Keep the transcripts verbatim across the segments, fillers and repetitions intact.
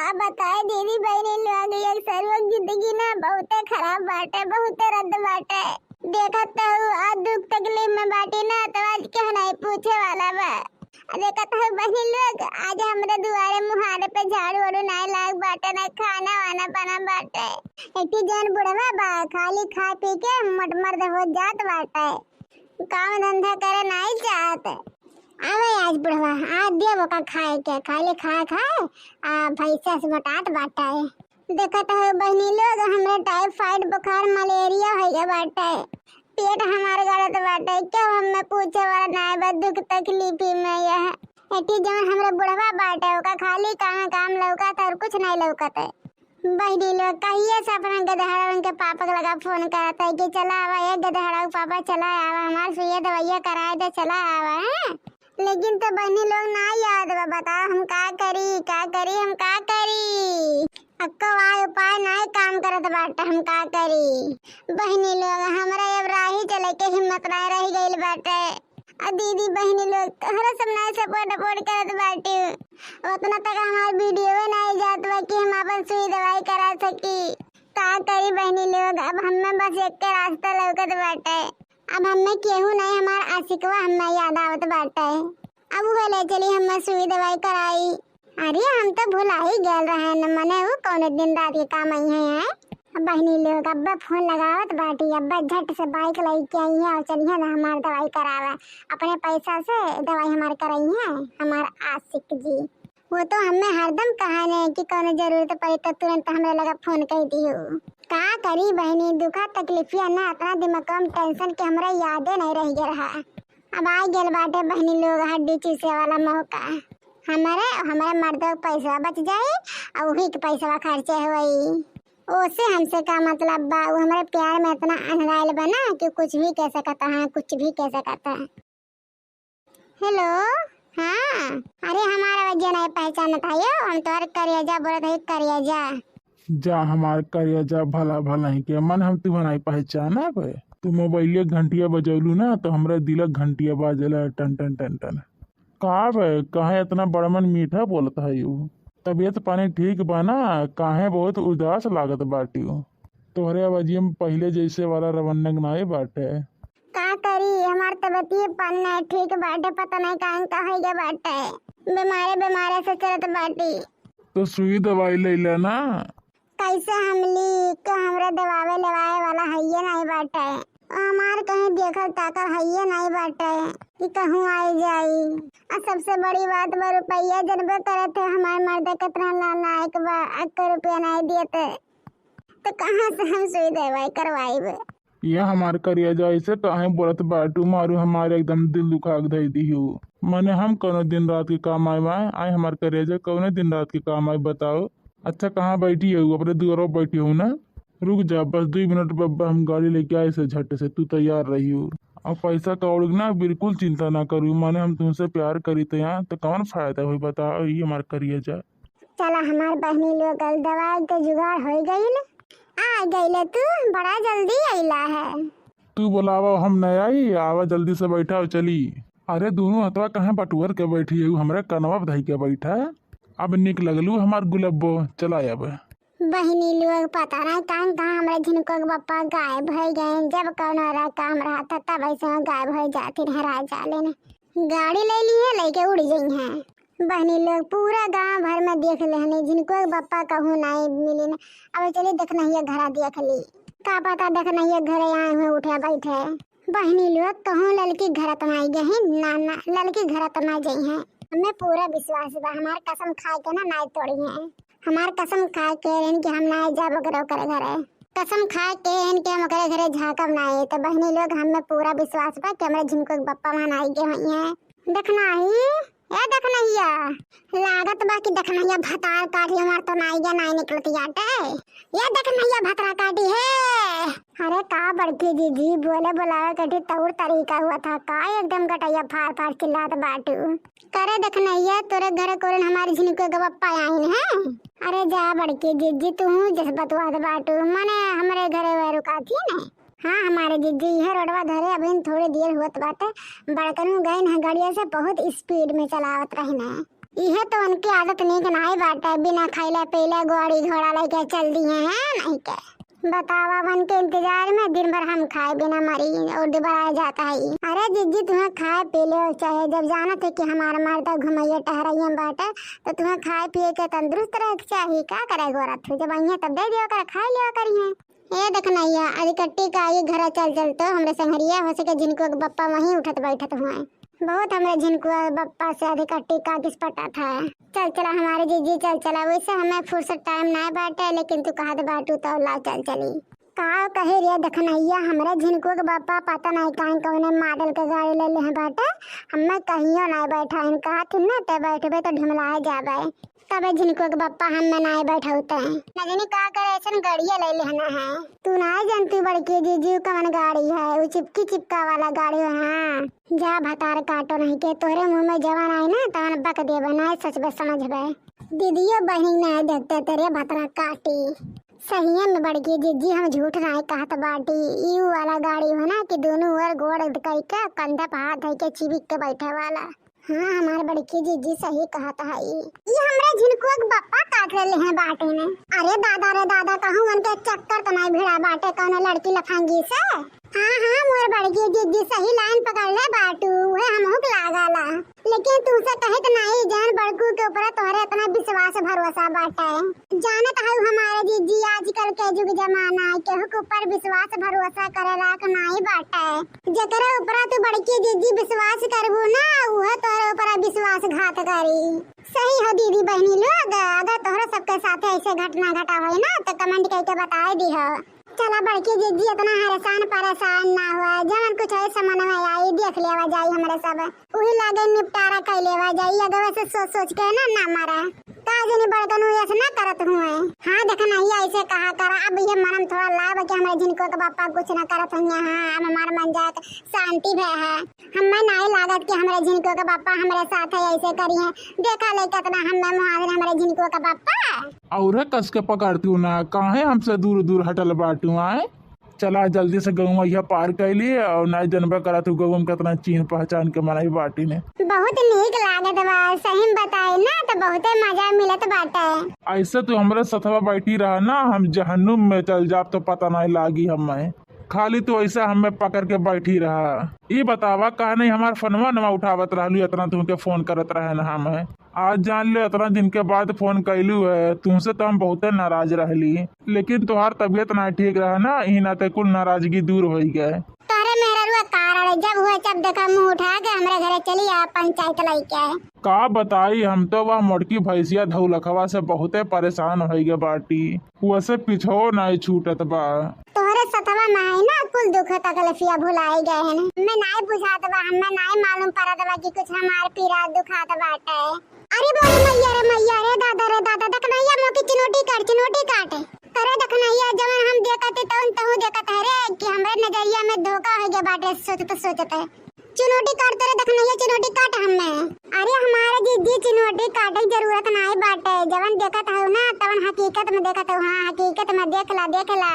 अब बताए दीदी बहिनी लोग, ये सरुआ जिंदगी ना बहुते खराब बाटे, बहुते रद्द बाटे। देखत तो हऊ, आज दुख तकलीफ में बाटी ना, तो आज केहू नहीं पूछे वाला बा। आ देखत हऊ बहिनी लोग, आज हमरे दुआरे मुहारे पे झाड़ू वाड़ू नाई लाग बाटे, ना खाना वाना बना बाटे। एक ठे जौन बुढ़वा बा, खाली खा पी के मोट मर्द हो जात बाटे, काम धंधा करे नाई चाहत। आवे आज बुढ़वा, आज देबो का खाए के, खाली खा खाए आ भैंसा से मोटात बाटे। देखत हो बहिनी लोग, हमरे टाइफाइड बुखार मलेरिया हो गया बाटे, पेट हमार गड़त बाटे, केहू हमें पूछे वाला नाई बा, दुख तकलीफी में यह। एटी जवन हमरे बुढ़वा बाटे, ओका खाली काम काम लौकत और कुछ नहीं लौकत है। बहिनी लोग, कहिए से अपना गदहड़वन के पापा के लगा फोन करत है कि चला आवा, ए गदहड़ा के पापा, चला आवा, हमार सुइया दवाइया कराए दे, चला आवा, हैं? लेकिन तो बहिनी लोग ना याद बा, बताओ हम का करी, का करी, हम का करी? अक्को आय उपाय नाय काम करत बाटे, हम का करी? बहिनी लोग, हमरा अब राही चले के हिम्मत नाय रह गइल बाटे। आ दीदी बहिनी लोग, तोहरा सब नाय सपोर्ट अपोर्ट करत बाटे। उतना तक हमार वीडियो नाय जात बा कि हम अपन सुई दवाई करा सकी। का करी बहिनी लोग, अब हमें बस एक रास्ता लौकत बाटे। अब हमें केहू नाय, हमार आशिकवा हमें याद आवत बाटे। अब उहे ले चली हमें सुई दवाई कराई। अरे, हम तो भुला ही गयल रहन, मने उ कौनो दिन रात के काम आई हैं, हैं? अब बहिनी लोग अब्बे फोन लगावत बाटी, अब्बे झट से बाइक लइके आई हैं और चलिए ना हमार दवाई करावे। अपने पैसा से दवाई हमार कराई हैं, हमार आशिक जी। वो तो हमें हरदम कहा ने कि कौनो जरूरत पड़ी तो तुरंत हमरे लगा फोन कर दियो। का करी बहिनी, दुखा तकलीफिया ना, इतना दिमाग में टेंशन के हमरा यादे नहीं रह गया रहा। अब आ गइल बाटे बहिनी लोग हड्डी चूसे वाला मौका। हमरे, हमरे मर्दों के पैसा बच जाई और वही के पैसा खर्चे होई। ओसे हमसे का मतलब बा, वो हमरे प्यार में इतना अनगाइल बा ना कि कुछ भी कह सकता है, कुछ भी कह सकता है। हेलो, हाँ, अरे हमारा वजह नहीं पहचानत है यो, हम तोहर करेजा बोलत है, करेजा। जा हमार करेजा भला भला ही के, मन हम तुहर नहीं पहचानब। तू मोबाइलिया घंटिया बजौलू ना तो हमरा दिलक घंटिया बाजला टन टन टन टन। का बे, काहे इतना बड़मन मीठा बोलत है यू? तबीयत पानी ठीक बा ना? काहे बहुत उदास लागत बाटियो? तोहरे आवाजिया में पहिले जैसे वाला रवन्नक नाई बाटे। का करी, हमार तबीयत पानी नाई ठीक बाटे, पता नहीं काहे का हो गया बाटे। बीमारे बीमारे से चलत बाटी। तो सुई दवाई ले ले ना। कैसे हम ली? के हमरा दवावे लेवाए वाला हइये नाई बाटे। हमार कहीं देखल ताकल हइये नाई बाटे कि कहूँ आई जाई। आ सबसे बड़ी बात बा रुपया, जनबे करत है हमार मर्द कितना नालायक बा, अक्को रुपया नाई देत, तो कहाँ से हम सुई दवाई करवाइब? ये हमार करेजा ऐसे काहे बोलत बाटू? मारू हमार एकदम दिल दुखा के धई दिहू। मने हम कौनो दिन रात के काम आए, आए हमार करेजा कौनो दिन रात के काम आए बताओ? अच्छा, कहाँ बैठी हो? अपने दुआरो बैठी हो ना? रुक जा, बस दुई मिनट बब्बा, हम गाड़ी लेके आए से झट से, तू तैयार रही हो। और पैसा कौड़ी ना बिल्कुल चिंता ना करू, माने हम तुमसे प्यार करी तो यहाँ तो कौन फायदा हुई बताओ, ये हमार करेजा। चला हमार बहनी लोग, दवाई के जुगाड़ हो गइल। आ गइले तू, बड़ा जल्दी अइला है। तू बोलावा, हम न आई, आवा जल्दी से बैठा और चली। अरे दोनों हथवा कहाँ बटुअर के बैठी है, हमरा कनवा धई के बैठा। अब निक लगलू हमार गुलब्बो, चला अब। बहिनी लोग, पता नहीं कहाँ कहाँ हमरा झिनको के बप्पा गायब हो गए। जब कौनो रहा काम रहा था तब ऐसे गायब हो जाती, हेरा जाले ने। गाड़ी ले ली है, लेके उड़ गई हैं। बहिनी लोग, पूरा गांव भर में देख लेहनी, झिनको के बप्पा कहूँ नहीं मिलिन। अब चली दखनहिया घरा देख ली, का पता दखनहिया घरे आए हुए उठे बैठे। बहिनी लोग, कहूँ ललकी घर त नाई गहिन, ना ना, ललकी घर त ना जइहैं। हमें पूरा विश्वास बा, हमार कसम खाए के ना नाई तोड़ी हैं। हमार कसम खाए के रहन कि हम नाई जाब ओकरे, ओकरे घरे। कसम खाए के रहन कि हम ओकरे घरे झाँकब नाई। तो बहिनी लोग, हमें पूरा विश्वास बा कि हमरे झिनको के बप्पा वहाँ नाई गए हुई हैं। दखनही, ए दखनहिया, लागत बा कि दखनहिया भतार काटी हमार तो नाई गे नाई निकलती आटे। ए दखनहिया भतरा काटी है। अरे का बड़की जीजी, बोले बोलावे के ठी तौर तरीका हुआ था का? एकदम गटैया फार फार चिल्लात बाटू। करे दखनहिया, तोरे घरे कोरन हमारी झिनको के बप्पा आइन है। अरे जा बड़की जीजी, तू हूँ जस बतवात बाटू, मने हमरे घरे वह रुका थी ने। हाँ, हमारे जीजी, यह रोडवा धरे अभी थोड़ी देर होत बाटे। बड़कनू गइन है गड़िया से, बहुत स्पीड में चलावत रहिन है। इहे तो उनकी आदत नीक नाई बाटे, बिना खइले पीले गाड़ी घोड़ा लइके चल दिहे हैं, नहीं के। बतावा, अब उनके इंतजार में दिन भर हम खाए बिना मरी और दुबारा आ जाता है। अरे जिज्जी, तुम्हें खाए पी ले चाहे, जब जानत है कि हमार मर्दा घुमैया टहरैया बाटे, तो तुम्हें खाए पिए के तंदुरुस्त रहे के चाही। का करे गोरा तू, जब अइहे तब दे दियो कर, खाए लियो करिए। ए देखनैया, अधिकट्टी का ये घरा चल चल तो हमरे संघरिया हो सके झिनकुआ के बप्पा वहीं उठत बैठत हुए। बहुत हमरे झिनकुआ बप्पा से अधिकट्टी का किस पटा था। चल चला हमारे जिज्जी, चल चला। वैसे हमें फुर्सत टाइम ना बाटे, लेकिन तू कहत बाटू तो ला चल चली। का कहे रे देखनैया, हमरे झिनकुआ के बप्पा पता नहीं काहे कौने मॉडल के गाड़ी ले ले हैं बाटे। हमें कहियो नहीं बैठा, इन कहत हिन ना ते बैठबे तो ढिमलाए जाबे। तबे झिनकुआ के बप्पा हमें नाय बैठौते। नजनी का करे, ऐसन गाड़िया ले लेहना है। तू नाय जानती बड़की जीजी, उ कवन गाड़ी है, उ चिपकी चिपका वाला गाड़ी है। हाँ, जा भतार काटो नहीं के, तोहरे मुंह में जवन आई ना, तवन बक देबे, नाय सोचबे समझबे। दीदियो बहिनी नाय देखते तेरे भतरा काटी। सहिए में बड़की जीजी, हम झूठ नाय कहत बाटी। ई उ वाला गाड़ी हो ना कि दोनों ओर गोड़ करके, कंधा पे हाथ धइ के चिबिक के बैठे वाला। हाँ, हमार बड़की जीजी सही कहत हई। ई हमरे झिनकुआ के बप्पा काट लेले हैं बाटे ने। अरे दादा रे दादा, कहूँ उनके चक्कर तो नहीं भिड़ा बाटे कौनो लड़की लफंगी से। हाँ, हाँ, मोर बड़की जीजी सही लाइन पकड़ ले बाटू, उहे हमहू के लागाला। लेकिन तुमसे कहित नहीं, जहन बड़कू के ऊपर तोहरे इतना विश्वास भरोसा बाटे। जानत हऊ हमारे जीजी, आजकल के जुग जमाना, केहू के ऊपर विश्वास भरोसा करे लायक नाई बाटे। जेकरे ऊपरा तू बड़की जीजी विश्वास करबू ना, उहे तोहरे ऊपरा विश्वासघात करी। सही हो दीदी बहिनी लोग, अगर तोहरे सबके साथे ऐसे घटना घटा होई ना, तो कमेंट करके बताए दिहो। चला बड़की जीजी, इतना हरेसान परेशान ना हुआ, जवन कुछ है समझ में आई, देख लेवा जाई हमरे सब। उही लागे निपटारा कर लेवा जाई, अगवे से सोच सोच के ना, ना मरा। का जनी बड़कनू ऐसे ना करत हुए। हाँ, देखनैया, ऐसे कहा करा, अब ये मनम थोड़ा लाभ कि हमरे झिनकुआ के बप्पा कुछ ना करत हुए। हाँ, अब हमार मन जात शांति भय है। हमें नाई लागत कि हमरे झिनकुआ के बप्पा हमरे साथ है ऐसे करी है। देखा ले कितना हमें मुहावरे हमरे झिनकुआ के बप्पा। और कस के पकड़ती हूँ ना, काहे हमसे दूर दूर हटल बाटू आए? चला जल्दी से गौवा यह पार कर लिए और नाई जनबे करा तू गौवा में कितना चीन पहचान के मनई बाटी ने। बहुत नीक लागत बा, सही में बताई ना तो बहुते मजा मिलत बाटे। ऐसे तू हमरे सथवा बैठी रहा ना, हम जहन्नुम में चल जाब तो पता नहीं लागी हमें। खाली तू ऐसे हमें पकड़ के बैठी रहा। ई बतावा, काहे नहीं हमार फोनवा नवा उठावत रहलू, इतना तुमके फोन करत रहे ना हमें। आज जान ले, इतना दिन के बाद फोन कैलू है, तुमसे तो हम बहुते नाराज रहली, लेकिन तोहार तबीयत ना ठीक रहा ना, ई नाते कुल नाराजगी दूर होई गए। तोहरे मेहररुआ कारण है, जब हुए जब देखा मुंह उठा के हमरे घरे चली आ पंचायत लइके। का बताई, हम तो वह मोटकी भैंसिया धौलखवा से बहुते परेशान होई गए बाटी, वैसे पीछो नहीं छूटत बा। तोहरे सथवा में है ना, कुल दुख तकलीफिया भुलाई गए हैं। हमें नाई बुझात बा, हमें नाई मालूम पड़त बा कि कुछ हमार पीड़ा दुखात बाटे। अरे बोली मैया रे मैया, रे दादा रे दादा, देखनैया मोकी चिनोटी काट, चिनोटी काट। अरे देखनैया, जवन हम देखत है तवन तहू देखत है रे, कि हमरे नजरिया में धोखा हो गया बाटे, सोचत सोचत है। चिनोटी काट, तेरे देखनैया चिनोटी काट हमें। अरे हमारे जीजी चिनोटी काटे की जरूरत नाई बाटे, जवन देखत हऊ ना तवन हकीकत में देखत हऊ। हाँ, हकीकत में देख ला, देख ला,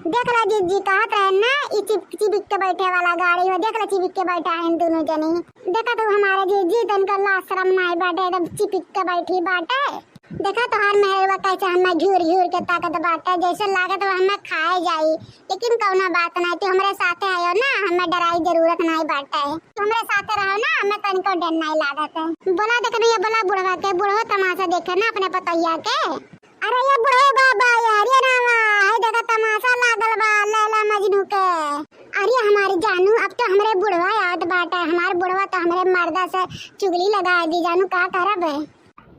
देख ला जीजी, कहत रहे ना, ई चिप-, चिबिक के बैठे वाला गाड़ी हो, देख ला चिबिक के बैठा है दोनों जनी। देखत हऊ हमारे जीजी, तनका लाज शरम नाई बाटे, एकदम चिपिक के बैठी बाटे। देखा तोहार मेहरवा कैसे हमें घूर घूर के ताकत बाटे, जैसे लागत बा हमें खाए जाई, लेकिन कौनो बात नहीं, तू हमरे साथे आयो ना, हमें डराई जरूरत नहीं बाटे। तू हमरे साथे रहो ना, हमें तनिको डर नहीं लागत है। बोला देखनैया, बोला बुढ़वा के, बुढ़वा तमाशा देखे ना अपने पतैया के। अरे ये बुढ़वा बाबा यार, ये रामा, है देखा तमाशा लागल बा लैला मजनू के। अरे हमारी जानू, अब तो हमरे बुढ़वा याद बाटे, हमार बुढ़वा तो हमरे मर्दा से चुगली लगा दी जानू, का करब?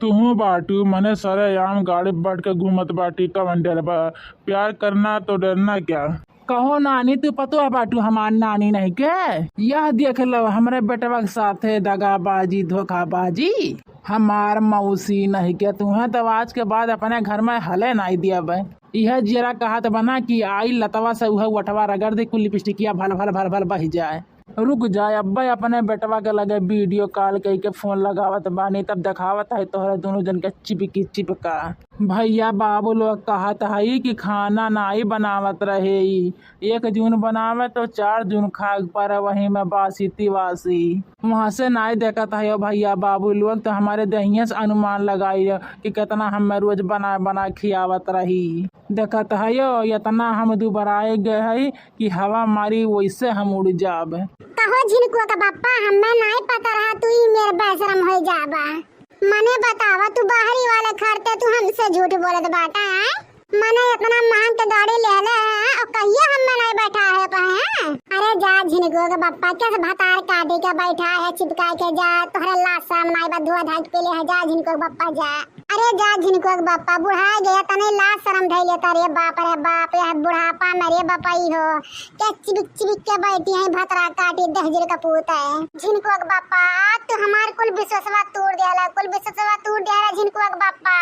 तुहू बाटू, मने सरेआम गाड़ी बैठ के घूमत बाटी, कवन डर बा? प्यार करना तो डरना क्या? कहो नानी, तू पतोह बाटू हमार नानी नहीं के? यह देख लो, हमरे बेटवा के साथे दगाबाजी, धोखाबाजी। हमार मौसी नहीं के, तुहें तो आज के बाद अपने घर में हले नहीं दियब। यह जियरा कहत बना कि आई लतवा से उहे वटवा रगड़ दे, कुल लिपस्टिकिया भल भल भल भल बह जाए। रुक जा, अब्बे अपने बेटवा के लगे video call कइके phone लगावत बानी, तब देखावत है तोहरे दुनों जन के चिपकी चिपका। भइया बाबू लोग कहत हई कि खाना नाई बनावत रहे ई, एक जून बनावे तो चार जून खाए पर वही में बासी तिवासी। वहाँ से नाई देखत है भइया बाबू लोग तो हमारे दहिया से अनुमान लगाई कि कितना हमें रोज बना बना खियावत रही। देखत है यो, इतना हम दुबराए गए है कि हवा मारी वैसे हम उड़ जाब। कहो झिनकुआ का बापा, हमें नाई पता रहा तू ई मेर बेशरम हो जाबा। मने बतावा, तू बाहरी वाले खरते तू हमसे झूठ बोलत बाटा, हैं? मने इतना महंग के गाड़ी लेले है और कहिए हमें नाई बैठा है पे, हैं? अरे जा झिनकुआ के बप्पा, कैसे भतार काटी के बैठा है चिपका के, जा, तोहरे लाज शरम नाई बा, धोआ धाई के पीले है, जा झिनकुआ के बप्पा जा। अरे जा झिनकुआ के बप्पा, बुढ़ा गया तने लाज शरम धैले ता रे बाप रे बाप, यह बुढ़ापा में रे बपई हो, के चिबिक चिबिक के बैठी है भतरा काटी दहजर का पूत है। झिनकुआ के बप्पा, आज तू हमार कुल विश्वासवा तोड़ देला, कुल विश्वासवा तोड़ देला झिनकुआ के बप्पा।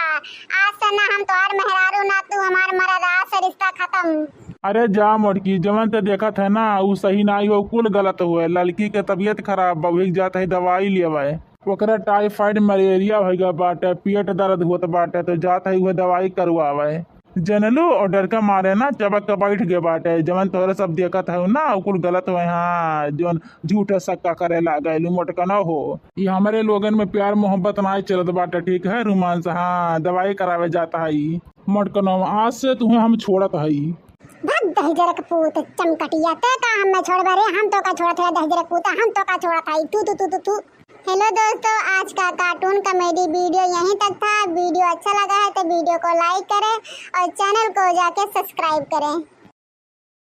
आज से ना हम तोहार मेहरारू ना तू हमार मरद, आज से रिश्ता खत्म। अरे जा मोटकी, जवन ते देखत है ना उ सही नाई हो, कुल गलत हुए। लड़की के तबीयत खराब बा, वही जात है दवाई लेवे। ओकरा typhoid malaria होइगा बाटे, पेट दर्द होत बाटे, तो जात है उहे दवाई करवावे। जनलू, और डर का मारे ना चबक के बैठ गए बाटे। जवन तोहरे सब देखत है ना उ कुल गलत हुए। हाँ, जवन झूठे शक्का करे लागेलू मोटकनो हो। ये हमरे लोगन में प्यार मोहब्बत नाई चलत बाटे, ठीक है रुमांस? हाँ, दवाई करावे जात है ई। मोटकनो, आज से तुहे हम छोड़त है। भग दहिजरक पूत चमकटिया, ते का हमें छोड़बे रे? हम तो का छोड़त है दहिजरक पूत, हम तो का छोड़त है। तू, तू, तू, तू, तू। Hello दोस्तों, आज का cartoon comedy video यहीं तक था। Video अच्छा लगा है तो video को like करें और channel को जाके subscribe करें।